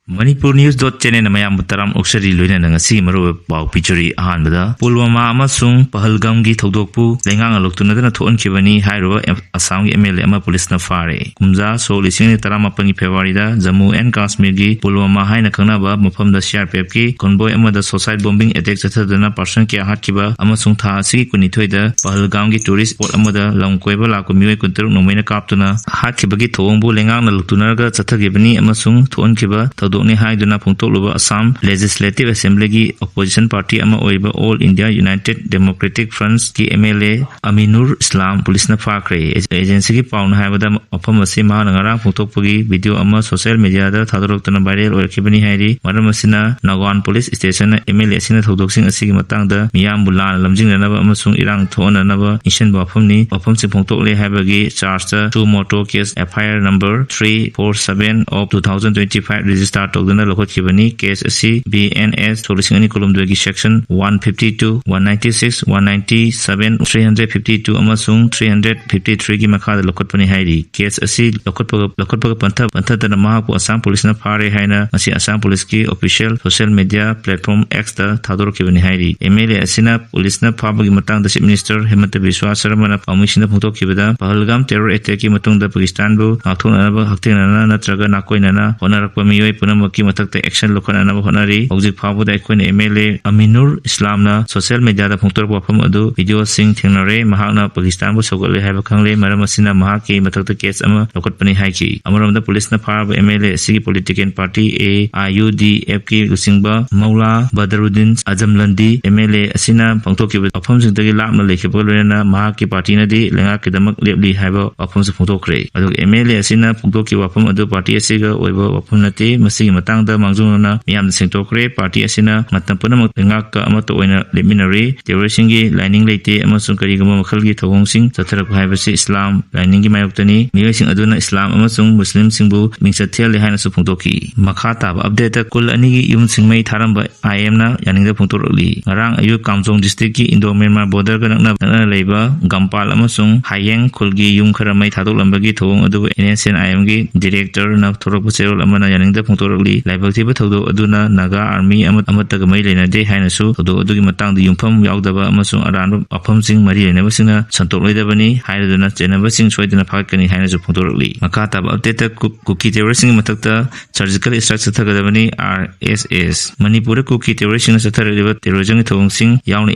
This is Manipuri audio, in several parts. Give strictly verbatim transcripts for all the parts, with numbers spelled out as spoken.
Manipur News dot channelꯅ ꯃꯌꯥꯝꯕꯨ ꯇꯔꯥꯝ ꯑꯣꯛꯆꯔꯤ, ꯂꯣꯏꯅꯅ ꯉꯁꯤꯒꯤ ꯃꯔꯨꯑꯣꯏꯕ ꯄꯥꯎ ꯄꯤꯖꯔꯤ꯫ ꯑꯍꯥꯟꯕꯗ, ꯄꯨꯜꯋꯥꯃꯥ ꯑꯃꯁꯨꯡ ꯄꯍꯜꯒꯥꯝꯒꯤ ꯊꯧꯗꯣꯛꯄꯨ ꯂꯩꯉꯥꯛꯅ ꯂꯧꯇꯨꯅꯗꯅ ꯊꯣꯛꯍꯟꯈꯤꯕꯅꯤ ꯍꯥꯏꯔꯤꯕ ꯑꯁꯥꯝꯒꯤ M L A ꯑꯃ ꯄꯨꯂꯤꯁꯅ ꯐꯥꯔꯦ꯫ ꯀꯨꯝꯖꯥ ꯁꯣꯛ ꯂꯤꯁꯤꯡ ꯑꯅꯤ ꯇꯔꯥꯃꯥꯄꯟꯒꯤ ꯐꯦꯕ꯭ꯔꯨꯋꯥꯔꯤꯗ ꯖꯝꯃꯨ ꯑꯦꯟ ꯀꯥꯁꯃꯤꯔꯒꯤ ꯄꯨꯜꯋꯥꯃꯥ ꯍꯥꯏꯅ ꯈꯪꯅꯕ ꯃꯐꯝꯗ C R P Fꯀꯤ convoy ꯑꯃꯗ suicide bombing attack ꯆꯠꯊꯗꯨꯅ person ꯀꯌꯥ ꯍꯥꯠꯈꯤꯕ ꯑꯃꯁꯨꯡ ꯊꯥ ꯑꯁꯤꯒꯤ ꯀꯨꯟꯅꯤꯊꯣꯏꯗ ꯄꯍꯜꯒꯥꯝꯒꯤ tourist spot ꯑꯃꯗ ꯂꯝ ꯀꯣꯏꯕ ꯂꯥꯛꯄ ꯃꯤꯑꯣꯏ ꯀꯨꯟꯇꯔꯨꯛ ꯅꯣꯡꯃꯩꯅ ꯀꯥꯞꯇꯨꯅ ꯍꯥꯠꯈꯤꯕꯒꯤ ꯊꯧꯑꯣꯡꯕꯨ ꯂꯩꯉꯥꯛꯅ ꯂꯧꯇꯨꯅꯔꯒ ꯆꯠꯊꯈꯤꯕꯅꯤ ꯑꯃꯁꯨꯡ ꯊꯣꯛꯍꯟꯈꯤꯕ ꯊꯧꯗꯣꯛꯅꯤ ꯍꯥꯏꯗꯨꯅ ꯐꯣꯡꯗꯣꯛꯂꯨꯕ ꯑꯁꯥꯝ Legislative Assemblyꯒꯤ opposition party ꯑꯃ ꯑꯣꯏꯔꯤꯕ All India United Democratic Frontꯀꯤ M L A ꯑꯃꯤꯅꯨꯔ ꯏꯁꯂꯥꯝ ꯄꯨꯂꯤꯁꯅ ꯐꯥꯈ꯭ꯔꯦ꯫ Agencyꯒꯤ ꯄꯥꯎꯅ ꯍꯥꯏꯕꯗ, ꯃꯐꯝ ꯑꯁꯤ ꯃꯍꯥꯛꯅ ꯉꯔꯥꯡ ꯐꯣꯡꯗꯣꯛꯄꯒꯤ video ꯑꯃ social mediaꯗ ꯊꯥꯗꯣꯔꯛꯇꯨꯅ viral ꯑꯣꯏꯔꯛꯈꯤꯕꯅꯤ ꯍꯥꯏꯔꯤ꯫ ꯃꯔꯝ ꯑꯁꯤꯅ, ꯅꯥꯒꯥꯎꯟ ꯄꯨꯂꯤꯁ ꯁ꯭ꯇꯦꯁꯟꯅ M L A ꯑꯁꯤꯅ ꯊꯧꯗꯣꯛꯁꯤꯡ ꯑꯁꯤꯒꯤ ꯃꯇꯥꯡꯗ ꯃꯤꯌꯥꯝꯕꯨ ꯂꯥꯟꯅ ꯂꯝꯖꯤꯡꯅꯅꯕ ꯑꯃꯁꯨꯡ ꯏꯔꯥꯡ ꯊꯣꯛꯍꯟꯅꯅꯕ ꯏꯟꯁꯤꯟꯕ ꯋꯥꯐꯝꯅꯤ꯫ ꯋꯥꯐꯝꯁꯤꯡ ꯐꯣꯡꯗꯣꯛꯂꯦ ꯍꯥꯏꯕꯒꯤ chargeꯇ suo motu case F I R number three four seven of two thousand twenty five register ꯇꯧꯗꯨꯅ ꯂꯧꯈꯠꯈꯤꯕꯅꯤ꯫ Case ꯑꯁꯤ B N S ꯁꯣꯛ ꯂꯤꯁꯤꯡ ꯑꯅꯤ ꯀꯨꯟꯍꯨꯝꯗꯣꯏꯒꯤ section one fifty two, one ninety six, one ninety seven, three hundred fifty two ꯑꯃꯁꯨꯡ three hundred fifty threeꯒꯤ ꯃꯈꯥꯗ ꯂꯧꯈꯠꯄꯅꯤ ꯍꯥꯏꯔꯤ꯫ Case ꯑꯁꯤ ꯂꯧꯈꯠꯄꯒ, ꯂꯧꯈꯠꯄꯒ ꯄꯟꯊ, ꯄꯟꯊꯗꯅ ꯃꯍꯥꯛꯄꯨ ꯑꯁꯥꯝ ꯄꯨꯂꯤꯁꯅ ꯐꯥꯔꯦ ꯍꯥꯏꯅ ꯉꯁꯤ ꯑꯁꯥꯝ ꯄꯨꯂꯤꯁꯀꯤ official social media platform Xꯇ ꯊꯥꯗꯣꯔꯛꯈꯤꯕꯅꯤ ꯍꯥꯏꯔꯤ꯫ M L A ꯑꯁꯤꯅ ꯄꯨꯂꯤꯁꯅ ꯐꯥꯕꯒꯤ ꯃꯇꯥꯡꯗ Chief Minister ꯍꯤꯃꯟꯇ ꯕꯤꯁ꯭ꯋꯥ ꯁꯔꯃꯅ ꯄꯥꯎꯃꯤꯁꯤꯡꯗ ꯐꯣꯡꯗꯣꯛꯈꯤꯕꯗ, ꯄꯍꯜꯒꯥꯝ terror attackꯀꯤ ꯃꯇꯨꯡꯗ ꯄꯥꯀꯤꯁꯇꯥꯟꯕꯨ ꯉꯥꯛꯊꯣꯛꯅꯅꯕ ꯍꯛꯊꯦꯡꯅꯅ ꯅꯠꯇ꯭ꯔꯒ ꯅꯥꯀꯣꯏꯅꯅ ꯍꯣꯠꯅꯔꯛꯄ ꯃꯤꯑꯣꯏ ꯄꯨꯝꯅꯃꯛꯀꯤ ꯃꯊꯛꯇ action ꯂꯧꯈꯠꯅꯅꯕ ꯍꯣꯠꯅꯔꯤ꯫ ꯍꯧꯖꯤꯛ ꯐꯥꯎꯕꯗ ꯑꯩꯈꯣꯏꯅ M L A ꯑꯃꯤꯅꯨꯔ ꯏꯁꯂꯥꯝꯅ social mediaꯗ ꯐꯣꯡꯗꯣꯔꯛꯄ ꯋꯥꯐꯝ ꯑꯗꯨ videoꯁꯤꯡ ꯊꯦꯡꯅꯔꯦ꯫ ꯃꯍꯥꯛꯅ ꯄꯥꯀꯤꯁꯇꯥꯟꯕꯨ ꯁꯧꯒꯠꯂꯦ ꯍꯥꯏꯕ ꯈꯪꯂꯦ꯫ ꯃꯔꯝ ꯑꯁꯤꯅ ꯃꯍꯥꯛꯀꯤ ꯃꯊꯛꯇ case ꯑꯃ ꯂꯧꯈꯠꯄꯅꯤ ꯍꯥꯏꯈꯤ꯫ ꯑꯃꯔꯣꯝꯗ, ꯄꯨꯂꯤꯁꯅ ꯐꯥꯔꯕ M L A ꯑꯁꯤꯒꯤ political party A I U D Fꯀꯤ ꯂꯨꯆꯤꯡꯕ ꯃꯧꯂꯥ ꯕꯗꯔꯨꯗꯤꯟ ꯑꯖꯝꯂꯟꯗꯤ M L A ꯑꯁꯤꯅ ꯐꯣꯡꯗꯣꯛꯈꯤꯕ ꯋꯥꯐꯝꯁꯤꯡꯗꯒꯤ ꯂꯥꯞꯅ ꯂꯩꯈꯤꯕꯒ ꯂꯣꯏꯅꯅ ꯃꯍꯥꯛꯀꯤ partyꯅꯗꯤ ꯂꯩꯉꯥꯛꯀꯤꯗꯃꯛ ꯂꯦꯞꯂꯤ ꯍꯥꯏꯕ ꯋꯥꯐꯝꯁꯨ ꯐꯣꯡꯗꯣꯛꯈ꯭ꯔꯦ꯫ ꯑꯗꯨꯒ M L A ꯑꯁꯤꯅ ꯐꯣꯡꯗꯣꯛꯈꯤꯕ ꯋꯥꯐꯝ ꯑꯗꯨ party ꯑꯁꯤꯒ ꯑꯣꯏꯕ ꯋꯥꯐꯝ ꯅꯠꯇꯦ꯫ ꯃꯁꯤꯒꯤ ꯃꯇꯥꯡꯗ ꯃꯥꯡꯖꯧꯅꯅ ꯃꯤꯌꯥꯝꯗ ꯁꯦꯡꯗꯣꯛꯈ꯭ꯔꯦ꯫ Party ꯑꯁꯤꯅ ꯃꯇꯝ ꯄꯨꯝꯅꯃꯛ ꯂꯩꯉꯥꯛꯀ ꯑꯃꯠꯇ ꯑꯣꯏꯅ ꯂꯦꯞꯃꯤꯟꯅꯔꯤ꯫ Terroristꯁꯤꯡꯒꯤ lining ꯂꯩꯇꯦ ꯑꯃꯁꯨꯡ ꯀꯔꯤꯒꯨꯝꯕ ꯃꯈꯜꯒꯤ ꯊꯧꯑꯣꯡꯁꯤꯡ ꯆꯠꯊꯔꯛꯄ ꯍꯥꯏꯕꯁꯤ ꯏꯁꯂꯥꯝ liningꯒꯤ ꯃꯥꯌꯣꯛꯇꯅꯤ꯫ ꯃꯤꯑꯣꯏꯁꯤꯡ ꯑꯗꯨꯅ ꯏꯁꯂꯥꯝ ꯑꯃꯁꯨꯡ ꯃꯨꯁꯂꯤꯝꯁꯤꯡꯕꯨ ꯃꯤꯡꯆꯠ ꯊꯤꯍꯜꯂꯤ ꯍꯥꯏꯅꯁꯨ ꯐꯣꯡꯗꯣꯛꯈꯤ꯫ ꯃꯈꯥ ꯇꯥꯕ updateꯇ, ꯀꯨꯜ ꯑꯅꯤꯒꯤ ꯌꯨꯝꯁꯤꯡ ꯃꯩ ꯊꯥꯔꯝꯕ I Mꯅ ꯌꯥꯅꯤꯡꯗꯕ ꯐꯣꯡꯗꯣꯔꯛꯂꯤ꯫ ꯉꯔꯥꯡ ꯑꯌꯨꯛ ꯀꯥꯝꯖꯣꯡ districtꯀꯤ Indo-Myanmar borderꯒ ꯅꯛꯅ, ꯅꯛꯅ ꯂꯩꯕ ꯒꯝꯄꯥꯜ ꯑꯃꯁꯨꯡ ꯍꯥꯌꯦꯡ ꯈꯨꯜꯒꯤ ꯌꯨꯝ ꯈꯔ ꯃꯩ ꯊꯥꯗꯣꯛꯂꯝꯕꯒꯤ ꯊꯧꯑꯣꯡ ꯑꯗꯨꯕꯨ N S C N I Mꯒꯤ directorꯅ ꯊꯣꯔꯛꯄ ꯆꯦꯔꯣꯜ ꯑꯃꯅ ꯌꯥꯅꯤꯡꯗꯕ ꯐꯣꯡꯗꯣꯔꯛꯂꯤ꯫ ꯂꯥꯏꯕꯛ ꯊꯤꯕ ꯊꯧꯗꯣꯛ ꯑꯗꯨꯅ ꯅꯥꯒꯥ ꯑꯥꯔꯃꯤ ꯑꯃ-, ꯑꯃꯠꯇꯒ ꯃꯔꯤ ꯂꯩꯅꯗꯦ ꯍꯥꯏꯅꯁꯨ ꯊꯧꯗꯣꯛ ꯑꯗꯨꯒꯤ ꯃꯇꯥꯡꯗ ꯌꯨꯝꯐꯝ ꯌꯥꯎꯗꯕ ꯑꯃꯁꯨꯡ ꯑꯔꯥꯟꯕ ꯋꯥꯐꯝꯁꯤꯡ ꯃꯔꯤ ꯂꯩꯅꯕꯁꯤꯡꯅ ꯁꯟꯗꯣꯛꯂꯣꯏꯗꯕꯅꯤ ꯍꯥꯏꯔꯗꯨꯅ ꯆꯦꯟꯅꯕꯁꯤꯡ ꯁꯣꯏꯗꯅ ꯐꯥꯒꯠꯀꯅꯤ ꯍꯥꯏꯅꯁꯨ ꯐꯣꯡꯗꯣꯔꯛꯂꯤ꯫ ꯃꯈꯥ ꯇꯥꯕ ꯑꯞꯗꯦꯠꯇ ꯀꯨ-, ꯀꯨꯀꯤ ꯇꯦꯔꯣꯔꯤꯁ꯭ꯠꯁꯤꯡꯒꯤ ꯃꯊꯛꯇ ꯁꯔꯖꯤꯀꯦꯜ ꯏꯁꯇ꯭ꯔꯥꯏꯛ ꯆꯠꯊꯒꯗꯕꯅꯤ, ꯑꯥꯔ ꯑꯦꯁ ꯑꯦꯁ꯫ ꯃꯅꯤꯄꯨꯔꯗ ꯀꯨꯀꯤ ꯇꯦꯔꯣꯔꯤꯁ꯭ꯠꯁꯤꯡꯅ ꯆꯠꯊꯔꯛꯂꯤꯕ ꯇꯦꯔꯣꯔꯤꯖꯝꯒꯤ ꯊꯧꯑꯣꯡꯁꯤꯡ ꯌꯥꯎꯅ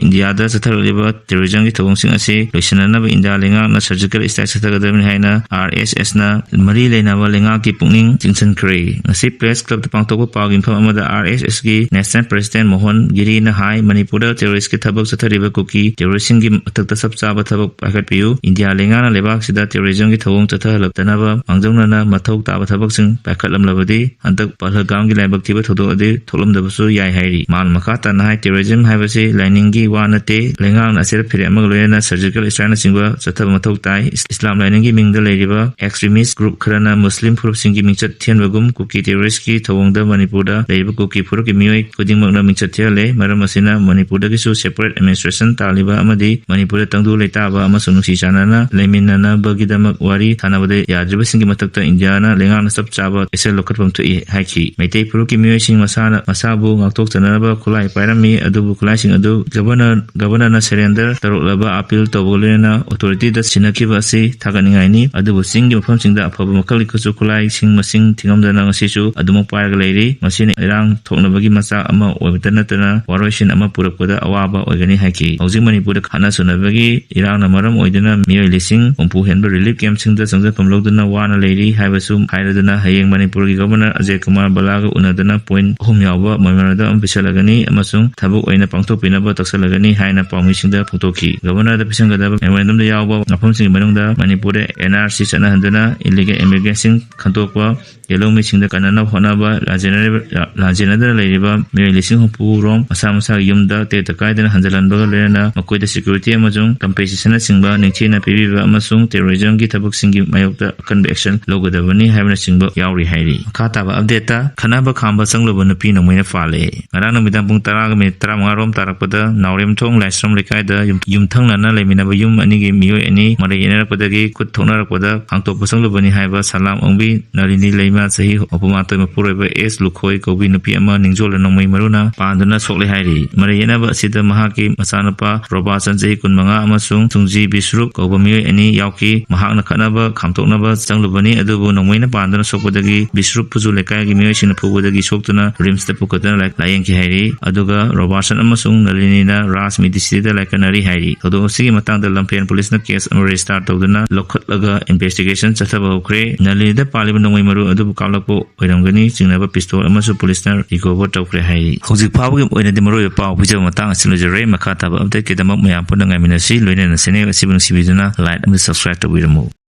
ꯏꯟꯗꯤꯌꯥꯗ ꯆꯠꯊꯔꯛꯂꯤꯕ ꯇꯦꯔꯣꯔꯤꯖꯝꯒꯤ ꯊꯧꯑꯣꯡꯁꯤꯡ ꯑꯁꯤ ꯂꯣꯏꯁꯤꯟꯅꯅꯕ ꯏꯟꯗꯤꯌꯥ ꯂꯩꯉꯥꯛꯅ ꯁꯔꯖꯤꯀꯦꯜ ꯏꯁꯇ꯭ꯔꯥꯏꯛ ꯆꯠꯊꯒꯗꯕꯅꯤ ꯍꯥꯏꯅ ꯑꯥꯔ ꯑꯦꯁ ꯑꯦꯁꯅ ꯃꯔꯤ ꯂꯩꯅꯕ ꯂꯩꯉꯥꯛꯀꯤ ꯄꯨꯛꯅꯤꯡ ꯆꯤꯡꯁꯤꯟꯈ꯭ꯔꯦ꯫ ꯉꯁꯤ ꯄ꯭ꯔꯦꯁ ꯀ꯭ꯂꯕꯇ ꯄꯥꯡꯊꯣꯛꯄ ꯄꯥꯎꯒꯤ ꯃꯤꯐꯝ ꯑꯃꯗ ꯑꯥꯔ ꯑꯦꯁ ꯑꯦꯁꯀꯤ ꯅꯦꯁꯅꯦꯜ ꯄ꯭ꯔꯦꯁꯤꯗꯦꯟꯠ ꯃꯣꯍꯟ ꯒꯤꯔꯤꯅ ꯍꯥꯏ, ꯃꯅꯤꯄꯨꯔꯗ ꯇꯦꯔꯣꯔꯤꯁ꯭ꯠꯀꯤ ꯊꯕꯛ ꯆꯠꯊꯔꯤꯕ ꯀꯨꯀꯤ ꯇꯦꯔꯣꯔꯤꯁ꯭ꯠꯁꯤꯡꯒꯤ ꯃꯊꯛꯇ ꯆꯞ ꯆꯥꯕ ꯊꯕꯛ ꯄꯥꯏꯈꯠꯄꯤꯌꯨ꯫ ꯏꯟꯗꯤꯌꯥ ꯂꯩꯉꯥꯛꯅ ꯂꯩꯕꯥꯛꯁꯤꯗ ꯇꯦꯔꯣꯔꯤꯖꯝꯒꯤ ꯊꯧꯑꯣꯡ ꯆꯠꯊꯍꯜꯂꯛꯇꯅꯕ ꯃꯥꯡꯖꯧꯅꯅ ꯃꯊꯧ ꯇꯥꯕ ꯊꯕꯛꯁꯤꯡ ꯄꯥꯏꯈꯠꯂꯝꯂꯕꯗꯤ ꯍꯟꯗꯛ ꯄꯍꯜꯒꯥꯝꯒꯤ ꯂꯥꯏꯕꯛ ꯊꯤꯕ ꯊꯧꯗꯣꯛ ꯑꯗꯨ ꯊꯣꯛꯂꯝꯗꯕꯁꯨ ꯌꯥꯏ ꯍꯥꯏꯔꯤ꯫ ꯃꯥꯅ ꯃꯈꯥ ꯇꯥꯅ ꯍꯥꯏ, ꯇꯦꯔꯣꯔꯤꯖꯝ ꯍꯥꯏꯕꯁꯤ ꯂꯥꯏꯅꯤꯡꯒꯤ ꯋꯥ ꯅꯠꯇꯦ꯫ ꯂꯩꯉꯥꯛꯅ ꯑꯆꯦꯠ ꯑꯐꯤꯔꯦ ꯑꯃꯒ ꯂꯣꯏꯅꯅ ꯁꯔꯖꯤꯀꯦꯜ ꯏꯁꯇ꯭ꯔꯥꯏꯛꯅꯆꯤꯡꯕ ꯆꯠꯊꯕ ꯃꯊꯧ ꯇꯥꯏ꯫ ꯏꯁ-, ꯏꯁꯂꯥꯝ ꯂꯥꯏꯅꯤꯡꯒꯤ ꯃꯤꯡꯗ ꯂꯩꯔꯤꯕ ꯑꯦꯛꯁꯇ꯭ꯔꯤꯃꯤꯁ꯭ꯠ ꯒ꯭ꯔꯨꯞ ꯈꯔꯅ ꯃꯨꯁꯂꯤꯝ ꯐꯨꯔꯨꯞꯁꯤꯡꯒꯤ ꯃꯤꯡꯆꯠ ꯊꯤꯍꯟꯕꯒꯨꯝ ꯀꯨꯀꯤ ꯇꯦꯔꯣꯔꯤꯁ꯭ꯠꯀꯤ ꯊꯧꯑꯣꯡꯗ ꯃꯅꯤꯄꯨꯔꯗ ꯂꯩꯔꯤꯕ ꯀꯨꯀꯤ ꯐꯨꯔꯨꯞꯀꯤ ꯃꯤꯑꯣꯏ ꯈꯨꯗꯤꯡꯃꯛꯅ ꯃꯤꯡꯆꯠ ꯊꯤꯍꯜꯂꯦ꯫ ꯃꯔꯝ ꯑꯁꯤꯅ ꯃꯅꯤꯄꯨꯔꯗꯒꯤꯁꯨ ꯁꯦꯄꯔꯦꯠ ꯑꯦꯗꯃꯤꯅꯤꯁꯇ꯭ꯔꯦꯁꯟ ꯇꯥꯜꯂꯤꯕ ꯑꯃꯗꯤ ꯃꯅꯤꯄꯨꯔꯗ ꯇꯪꯗꯨ ꯂꯩꯇꯥꯕ ꯑꯃꯁꯨꯡ ꯅꯨꯡꯁꯤ ꯆꯥꯟꯅꯅ ꯂꯩꯃꯤꯟꯅꯅꯕꯒꯤꯗꯃꯛ ꯋꯥꯔꯤ ꯁꯥꯟꯅꯕꯗ ꯌꯥꯗ꯭ꯔꯤꯕꯁꯤꯡꯒꯤ ꯃꯊꯛꯇ ꯏꯟꯗꯤꯌꯥꯅ ꯂꯩꯉꯥꯛꯅ ꯆꯞ ꯆꯥꯕ ꯑꯦꯛꯁꯟ ꯂꯧꯈꯠꯐꯝ ꯊꯣꯛꯏ ꯍꯥꯏꯈꯤ꯫ ꯃꯩꯇꯩ ꯐꯨꯔꯨꯞꯀꯤ ꯃꯤꯑꯣꯏꯁꯤꯡ ꯃꯁꯥꯅ, ꯃꯁꯥꯕꯨ ꯉꯥꯛꯊꯣꯛꯆꯅꯅꯕ ꯈꯨꯠꯂꯥꯏ ꯄꯥꯏꯔꯝꯃꯤ, ꯑꯗꯨꯕꯨ ꯈꯨꯠꯂꯥꯏꯁꯤꯡ ꯑꯗꯨ ꯒꯕꯔꯅꯔ, ꯒꯕꯔꯅꯔꯅ ꯁꯔꯦꯟꯗꯔ ꯇꯧꯔꯛꯂꯕ ꯑꯄꯤꯜ ꯇꯧꯕꯒ ꯂꯣꯏꯅꯅ ꯑꯣꯊꯣꯔꯤꯇꯤꯗ ꯁꯤꯟꯅꯈꯤꯕ ꯑꯁꯤ ꯊꯥꯒꯠꯅꯤꯡꯉꯥꯏꯅꯤ꯫ ꯑꯗꯨꯕꯨ ꯆꯤꯡꯒꯤ ꯃꯐꯝꯁꯤꯡꯗ ꯑꯐꯕ ꯃꯈꯜꯒꯤ ꯈꯨꯠꯁꯨ ꯈꯨꯠꯂꯥꯏꯁꯤꯡ ꯃꯁꯤꯡ ꯊꯤꯉꯝꯗꯅ ꯉꯁꯤꯁꯨ ꯑꯗꯨꯃꯛ ꯄꯥꯏꯔꯒ ꯂꯩꯔꯤ꯫ ꯃꯁꯤꯅ ꯏꯔꯥꯡ ꯊꯣꯛꯅꯕꯒꯤ ꯃꯆꯥꯛ ꯑꯃ ꯑꯣꯏꯕꯇ ꯅꯠꯇꯅ ꯋꯥꯔꯣꯏꯁꯤꯟ ꯑꯃ ꯄꯨꯔꯛꯄꯗ ꯑꯋꯥꯕ ꯑꯣꯏꯒꯅꯤ ꯍꯥꯏꯈꯤ꯫ ꯍꯧꯖꯤꯛ ꯃꯅꯤꯄꯨꯔꯗ ꯈꯠꯅ ꯆꯩꯅꯕꯒꯤ ꯏꯔꯥꯡꯅ ꯃꯔꯝ ꯑꯣꯏꯗꯨꯅ ꯃꯤꯑꯣꯏ ꯂꯤꯁꯤꯡ ꯍꯨꯝꯐꯨ ꯍꯦꯟꯕ ꯔꯤꯂꯤꯐ ꯀꯦꯝꯞꯁꯤꯡꯗ ꯆꯪꯖꯐꯝ ꯂꯧꯗꯨꯅ ꯋꯥꯅ ꯂꯩꯔꯤ ꯍꯥꯏꯕꯁꯨ ꯍꯥꯏꯔꯗꯨꯅ ꯍꯌꯦꯡ ꯃꯅꯤꯄꯨꯔꯒꯤ ꯒꯕꯔꯅꯔ ꯑꯖꯌ ꯀꯨꯃꯥꯔ ꯚꯜꯂꯥꯒ ꯎꯅꯗꯨꯅ ꯄꯣꯏꯟꯠ ꯑꯍꯨꯝ ꯌꯥꯎꯕ ꯃꯦꯃꯣꯔꯦꯟꯗꯝ ꯑꯃ ꯄꯤꯁꯜꯂꯒꯅꯤ ꯑꯃꯁꯨꯡ ꯊꯕꯛ ꯑꯣꯏꯅ ꯄꯥꯡꯊꯣꯛꯄꯤꯅꯕ ꯇꯛꯁꯜꯂꯒꯅꯤ ꯍꯥꯏꯅ ꯄꯥꯎꯃꯤꯁꯤꯡꯗ ꯐꯣꯡꯗꯣꯛꯈꯤ꯫ ꯒꯕꯔꯅꯔꯗ ꯄꯤꯁꯤꯟꯒꯗꯕ ꯃꯦꯃꯣꯔꯦꯟꯗꯝꯗ ꯌꯥꯎꯕ ꯋꯥꯐꯝꯁꯤꯡꯒꯤ ꯃꯅꯨꯡꯗ ꯃꯅꯤꯄꯨꯔꯗ ꯑꯦꯟ ꯑꯥꯔ ꯁꯤ ꯆꯠꯅꯍꯟꯗꯨꯅ ꯏꯂꯤꯒꯦꯜ ꯏꯃꯤꯒ꯭ꯔꯦꯟꯁꯤꯡ ꯈꯟꯗꯣꯛꯄ, ꯌꯦꯜꯍꯧꯃꯤꯁꯤꯡꯗ ꯀꯟꯅꯅꯕ ꯍꯣꯠꯅꯕ, ꯂꯥꯟꯖꯦꯟꯅꯔꯤꯕ-, ꯂꯥꯟꯖꯦꯟꯅꯗꯨꯅ ꯂꯩꯔꯤꯕ ꯃꯤꯑꯣꯏ ꯂꯤꯁꯤꯡ ꯍꯨꯝꯐꯨ ꯔꯣꯝ ꯃꯁꯥ ꯃꯁꯥꯒꯤ ꯌꯨꯝꯗ ꯇꯦꯛꯇ ꯀꯥꯏꯗꯅ ꯍꯟꯖꯤꯜꯍꯟꯕꯒ ꯂꯣꯏꯅꯅ ꯃꯈꯣꯏꯗ ꯁꯦꯀ꯭ꯌꯨꯔꯤꯇꯤ ꯑꯃꯁꯨꯡ ꯀꯝꯄꯦꯟꯁꯦꯁꯟꯅꯆꯤꯡꯕ ꯅꯤꯡꯊꯤꯅ ꯄꯤꯕꯤꯕ ꯑꯃꯁꯨꯡ ꯇꯦꯔꯣꯔꯤꯖꯝꯒꯤ ꯊꯕꯛꯁꯤꯡꯒꯤ ꯃꯥꯌꯣꯛꯇ ꯑꯀꯟꯕ ꯑꯦꯛꯁꯟ ꯂꯧꯒꯗꯕꯅꯤ ꯍꯥꯏꯕꯅꯆꯤꯡꯕ ꯌꯥꯎꯔꯤ ꯍꯥꯏꯔꯤ꯫ ꯃꯈꯥ ꯇꯥꯕ ꯑꯞꯗꯦꯠꯇ, ꯈꯠꯅꯕ ꯈꯥꯝꯕ ꯆꯪꯂꯨꯕ ꯅꯨꯄꯤ ꯅꯣꯡꯃꯩꯅ ꯐꯥꯜꯂꯦ꯫ ꯉꯔꯥꯡ ꯅꯨꯃꯤꯗꯥꯡ ꯄꯨꯡ ꯇꯔꯥꯒ ꯃꯤꯅꯤꯠ ꯇꯔꯥꯃꯉꯥ ꯔꯣꯝ ꯇꯥꯔꯛꯄꯗ ꯅꯥꯎꯔꯦꯝꯊꯣꯡ ꯂꯥꯏꯁ꯭ꯔꯝ ꯂꯩꯀꯥꯏꯗ ꯌꯨꯝ-, ꯌꯨꯝꯊꯪꯅꯅ ꯂꯩꯃꯤꯟꯅꯕ ꯌꯨꯝ ꯑꯅꯤꯒꯤ ꯃꯤꯑꯣꯏ ꯑꯅꯤ ꯃꯔꯩ ꯌꯦꯠꯅꯔꯛꯄꯗꯒꯤ ꯈꯨꯠ ꯊꯣꯛꯅꯔꯛꯄꯗ ꯍꯥꯡꯇꯣꯛꯄ ꯆꯪꯂꯨꯕꯅꯤ ꯍꯥꯏꯕ ꯁꯂꯥꯝ ꯑꯣꯡꯕꯤ ꯅꯂꯤꯅꯤ ꯂꯩꯃ ꯆꯍꯤ ꯍꯨꯝꯐꯨ ꯃꯥꯊꯣꯏ ꯃꯄꯨꯔꯣꯏꯕ ꯑꯦꯁ ꯂꯨꯈꯣꯏ ꯀꯧꯕꯤ ꯅꯨꯄꯤ ꯑꯃ ꯅꯤꯡꯖꯣꯜꯂ ꯅꯣꯡꯃꯩ ꯃꯔꯨꯅ ꯄꯥꯟꯗꯨꯅ ꯁꯣꯛꯂꯦ ꯍꯥꯏꯔꯤ꯫ ꯃꯔꯩ ꯌꯦꯠꯅꯕ ꯑꯁꯤꯗ ꯃꯍꯥꯛꯀꯤ ꯃꯆꯥꯅꯨꯄꯥ ꯔꯣꯕꯥꯁꯟ ꯆꯍꯤ ꯀꯨꯟꯃꯉꯥ ꯑꯃꯁꯨꯡ ꯁꯨꯡꯖꯤ ꯕꯤꯁ꯭ꯔꯨꯞ ꯀꯧꯕ ꯃꯤꯑꯣꯏ ꯑꯅꯤ ꯌꯥꯎꯈꯤ꯫ ꯃꯍꯥꯛꯅ ꯈꯠꯅꯕ ꯈꯥꯝꯗꯣꯛꯅꯕ ꯆꯪꯂꯨꯕꯅꯤ, ꯑꯗꯨꯕꯨ ꯅꯣꯡꯃꯩꯅ ꯄꯥꯟꯗꯨꯅ ꯁꯣꯛꯄꯗꯒꯤ ꯕꯤꯁ꯭ꯔꯨꯞꯄꯨꯁꯨ ꯂꯩꯀꯥꯏꯒꯤ ꯃꯤꯑꯣꯏꯁꯤꯡꯅ ꯐꯨꯕꯗꯒꯤ ꯁꯣꯛꯇꯨꯅ ꯔꯤꯝꯁꯇ ꯄꯨꯈꯠꯇꯨꯅ ꯂꯥꯏ-, ꯂꯥꯌꯦꯡꯈꯤ ꯍꯥꯏꯔꯤ꯫ ꯑꯗꯨꯒ ꯔꯣꯕꯥꯁꯟ ꯑꯃꯁꯨꯡ ꯅꯂꯤꯅꯤꯅ ꯔꯥꯖ ꯃꯤꯗꯤꯁꯤꯇꯤꯗ ꯂꯥꯏꯀꯠꯅꯔꯤ ꯍꯥꯏꯔꯤ꯫ ꯊꯧꯗꯣꯛ ꯑꯁꯤꯒꯤ ꯃꯇꯥꯡꯗ ꯂꯝꯐꯦꯜ ꯄꯨꯂꯤꯁꯅ ꯀꯦꯁ ꯑꯃ ꯔꯦꯖꯤꯁꯇꯥꯔ ꯇꯧꯗꯨꯅ ꯂꯧꯈꯠꯂꯒ ꯏꯟꯚꯦꯁꯇꯤꯒꯦꯁꯟ ꯆꯠꯊꯕ ꯍꯧꯈ꯭ꯔꯦ꯫ ꯅꯂꯤꯅꯤꯗ ꯄꯥꯜꯂꯤꯕ ꯅꯣꯡꯃꯩ ꯃꯔꯨ ꯑꯗꯨꯕꯨ ꯀꯥꯞꯂꯛꯄ ꯑꯣꯏꯔꯝꯒꯅꯤ ꯆꯤꯡꯅꯕ ꯄꯤꯁꯇꯣꯜ ꯑꯃꯁꯨ ꯄꯨꯂꯤꯁꯅ ꯔꯤꯀꯣꯚꯔ ꯇꯧꯈ꯭ꯔꯦ ꯍꯥꯏꯔꯤ꯫ ꯍꯧꯖꯤꯛ ꯐꯥꯎꯕꯒꯤ ꯑꯣꯏꯅꯗꯤ ꯃꯔꯨꯑꯣꯏꯕ ꯄꯥꯎ ꯄꯤꯖꯕ ꯃꯇꯥꯡ ꯑꯁꯤ ꯂꯣꯏꯖꯔꯦ꯫ ꯃꯈꯥ ꯇꯥꯕ ꯑꯞꯗꯦꯠꯀꯤꯗꯃꯛ ꯃꯌꯥꯝ ꯄꯨꯟꯅ ꯉꯥꯏꯃꯤꯟꯅꯁꯤ꯫ ꯂꯣꯏꯅꯅ ꯆꯦꯅꯦꯜ ꯑꯁꯤꯕꯨ ꯅꯨꯡꯁꯤꯕꯤꯗꯨꯅ ꯂꯥꯏꯛ ꯑꯃꯗꯤ ꯁꯕꯁꯀ꯭ꯔꯥꯏꯕ ꯇꯧꯕꯤꯔꯝꯃꯨ꯫